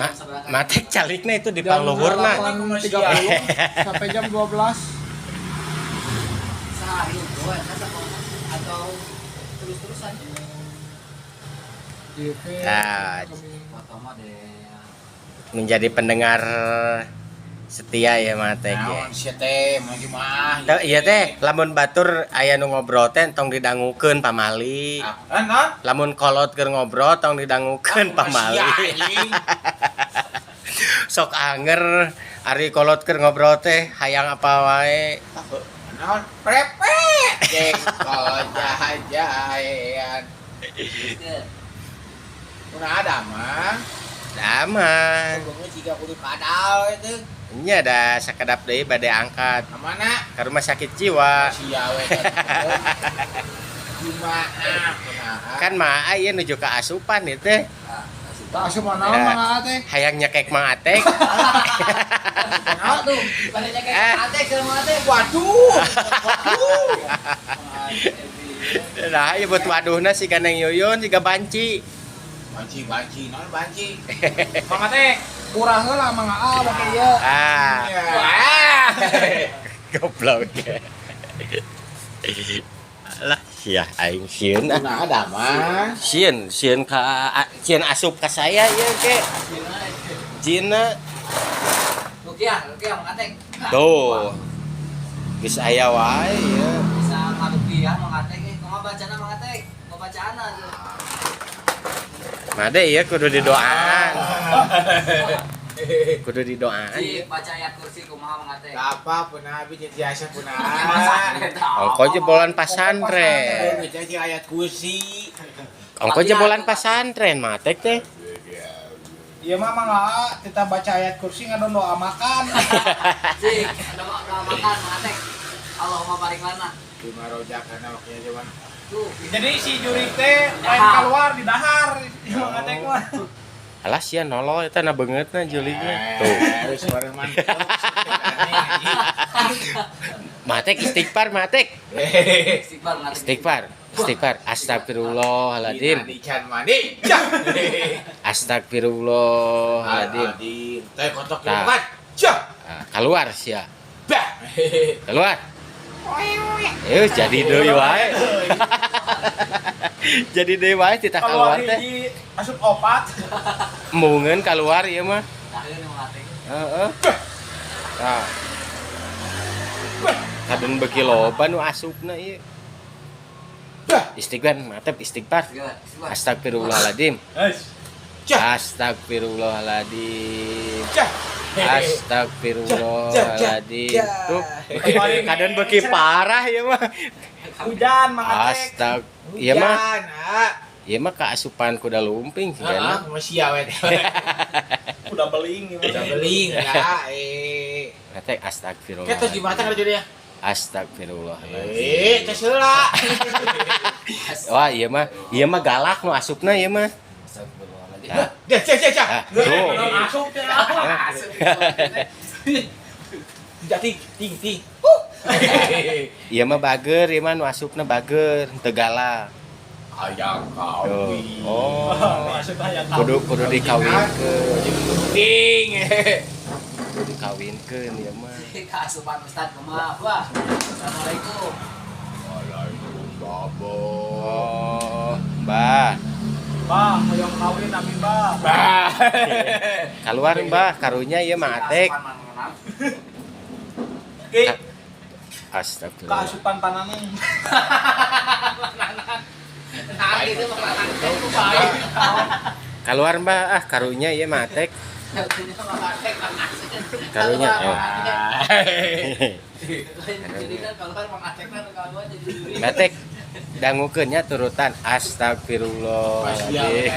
Ma Jam sabaraha? Matek calikna itu di Jam pangluhurna. 8.30 sampai jam 12. Sehari unggul eta sekolah atau terus-terusan? Ieu teh Nah. Foto mah deh. Menjadi pendengar setia ya Matek ya. Naon sia teh mau mah. Teu iya teh, lamun batur aya nu ngobrol teh tong didangukeun pamali. Ah, naon? Lamun kolot keur ngobrol tong didangukeun pamali. Sia, anjing. Sok anger ari kolot keur ngobrol teh hayang apa wae. Naon? Prepe. Jengkol jajayan. Kuna ada mah. Aman. Bunga jika kudu kadal itu. Nya ada sakedap deui bade angkat Ka mana? ke rumah sakit jiwa. Sia we. Jumaah kunaha? Kan mah ieu nuju ka asupan ieu teh. Tak asup mana Ya. Mang Aa teh. Hayang nyekek Mang Atek. Naon tuh? Pada nyekek Eh. Atek sama Atek. Waduh. Waduh. Nah, ieu buat waduhna si Ganeng Yuyun siga banci. Banci banci, naon banci? Mang Ate, kurang heula Mang Aa make ieu. Ah, Wah. goblok. Lah, sia aing sieun ah. Kuna ada mah. Sieun, sieun ka sieun asup ka saya ieu ke. Jina. Rukiah, rukiah Mang Atek. Tuh. Geus aya wae ieu. Bisa ngarukiah Mang Atek eh. Kumaha bacana Mang Atek? Kumaha bacaana tuh? Made ieu kudu didoaan. Kudu didoaan. Ci, baca ayat kursi kumaha Mang Atek? Apa punah abi jadi biasa punah. Ongko jebolan pasantren. Jadi ayat kursi. Ongko jebolan pasantren Matek teh. Ieu mah Mang Aa kita baca ayat kursi ngadon doa makan. Cik, doa doa makan Mang Atek. Allahumma barik lana. Lima rojak karena waktunya zaman. Tuh. Jadi si juri teh lain keluar di dahar. Ieu Mang Atek mah. Alah sia nolo eta na beungeutna juligna. Tuh. Harus bareng mantap. Matek istighfar Matek. Istighfar Mang Atek. Istighfar. Istighfar. Astagfirullahaladzim. Mandi can mandi. Astagfirullahaladzim. Adim. Teh kotok Tah. bukan. Cah. Ah, keluar sia. Bah. Keluar. Eh jadi deui wae. Jadi deui wae titah Keluar keluar teh. hiji asup opat. Embungeun keluar ieu mah. Daheun Mang Atek. Heeh. Tah. Kadon beuki loba nu asupna ieu. Istighfar, matep istighfar. Istighfar, istighfar. Astagfirullahaladzim. Cah. Astagfirullahaladzim. Cah. Astagfirullahaladzim. Tuh, kadon beuki parah ya mah. Hujan Mang Atek. Astag, ieu mah, Hujan, ah. ieu mah kaasupan kuda lumping Ah, sigana. masih awet. Udah beling ieu mah. Udah beling ya. Eh. Teh astagfirullah. Kita di mata kada jadi ya. Astagfirullahaladzim. Eh, tes heula. Wah, ieu mah galak nu asupna ieu mah. Astagfirullahaladzim. Tah. Dah, cah, cah, cah. Ah, tuh. Asup teh. Tidak ting, ting, ting. Ieu mah bager, ieu mah nu asupna bager, teu galak. Ayang Tuh. kawin. Oh. Asup hayang Kudu kudu dikawinkeun. Ting. Kudu dikawinkeun ieu mah. Kaasupan Ustad kumaha? Wah. Assalamualaikum. Waalaikumsalam. Oh, Mbah. Bah, hoyong kawin abi bah. Bah. Keluar Mbah, karunya ieu mah Atek. Kaasupan manang. Ki, Astagfirullah. kaasupan pananang. Nah, gitu Mang Atek ku bae. Keluar Mbah, ah karunya ieu mah Atek. Mang Atek Mang Atek. Karunya. Keluar, Oh. Mang Atek. Jadi kan keluar Mang Atek kan keluar jadi juri. Atek dangukeun nya turutan astagfirullahaladzim.